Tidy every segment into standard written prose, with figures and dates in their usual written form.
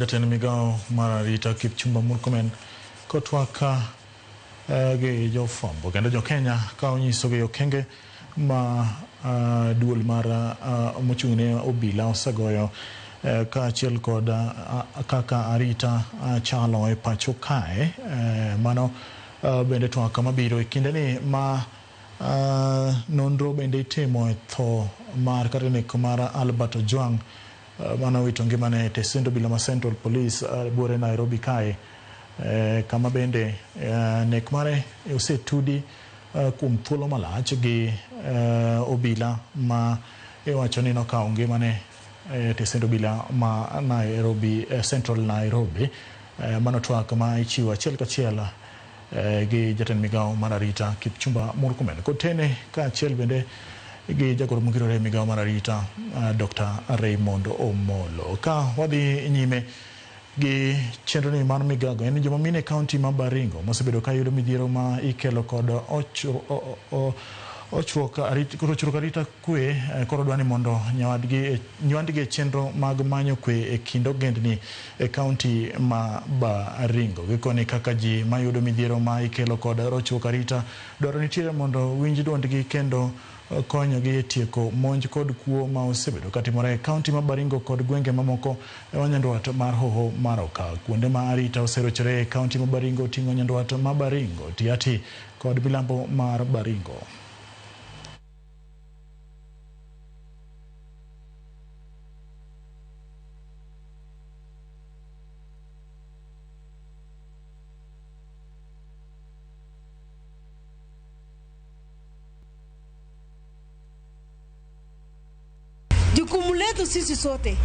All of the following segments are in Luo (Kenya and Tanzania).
Jatend migao mar arita Kipchumba Murkomen kotwak gi jofwambo kendo jokenya ka onyisogi okenge ma duol mar mochung' ne obila osegoyo kaachiel kod kaka arita chalo e pacho kae. Mano bende twak mabiro e kindeni ma nonro bende itimo e tho mar kata nek mar Albert Ojwang mane owito ngimane e tesend obila ma Central Police buore Nairobi kae, kama bende nek mare osetudi kuom thuolo malach gi obila ma iwacho ni nokawo ngimane e tesend obila ma Nairobi, Central Nairobi. Mano twak ma ichiwo achiel kachiel gi jatend migao mar arita Kipchumba Murkomen kotene kaachiel bende gi jagoro mongirore e migao mar arita Dr. Raymond Omolo. Ka wadhi nyime gi chenro ni mar migago, en joma mine e kaunti ma Baringo mosebedo ka yudo midhiero ma ikelo kod rochruok arita kwe, koro dwa ni mondo nywandgi e chenro mag manyo kwe e kind ogendni e kaunti ma Baringo. Gikoni kaka ji mayudo midhiero ma ikelo kod rochruok arita, dwaro nitiere mondo winj duondgi kendo konyogi e tieko monj kod kuo ma osebedo katimore e kaunti ma Baringo kod gwenge mamoko e nyandwat mar Hoho mar Okak. Kuonde ma arita oserochore e kaunti ma Baringo oting'o nyandwat ma Baringo, Tiaty kod milambo mar Baringo. Jukumu letu sisi sote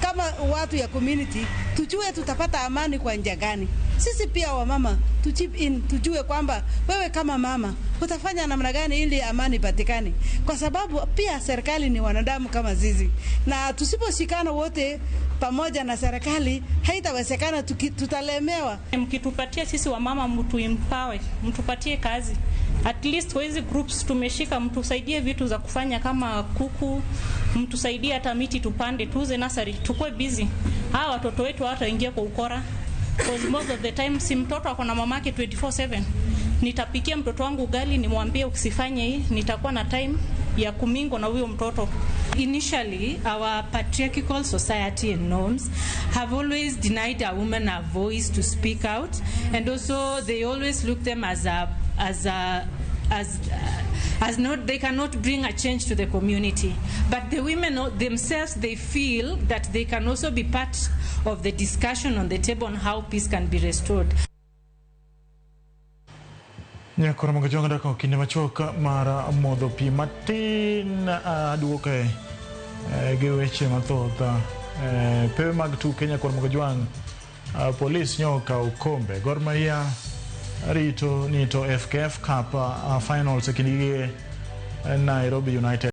kama watu ya community tujue tutapata amani kwa njia gani. Sisi pia wamama tu chip in, tujue kwamba wewe kama mama utafanya namna gani ili amani patikane, kwa sababu pia serikali ni wanadamu kama sisi, na tusiposhikana wote pamoja na serikali haitawezekana, tutalemewa. Mkitupatia sisi wamama, mtu empower, mtupatie kazi at least kwa hizi groups tumeshika, mtusaidie vitu za kufanya kama kuku, mtusaidie hata miti tupande, tuuze nursery, tukue busy. Hawa watoto wetu hawataingia kwa ukora, because most of the time si mtoto ako na mamake 24/7. Nitapikia mtoto wangu ugali, nimwambie usifanye hii, nitakuwa na time ya kumingle na huyo mtoto. Initially, our patriarchal society and norms have always denied a woman a voice to speak out, and also they always look them as a as a as as not, they cannot bring a change to the community. But the women themselves, they feel that they can also be part of the discussion on the table on how peace can be restored. Nyakoro mogo jong dak kinde machuok mar modho pi matin, aduoke gi weche mathoth pewe mag tuke. Nyakwar mogo jwang', polis nyo okawo kombe Gor Mahia rito ni to FKF Cup finals e kindgi gi Nairobi United.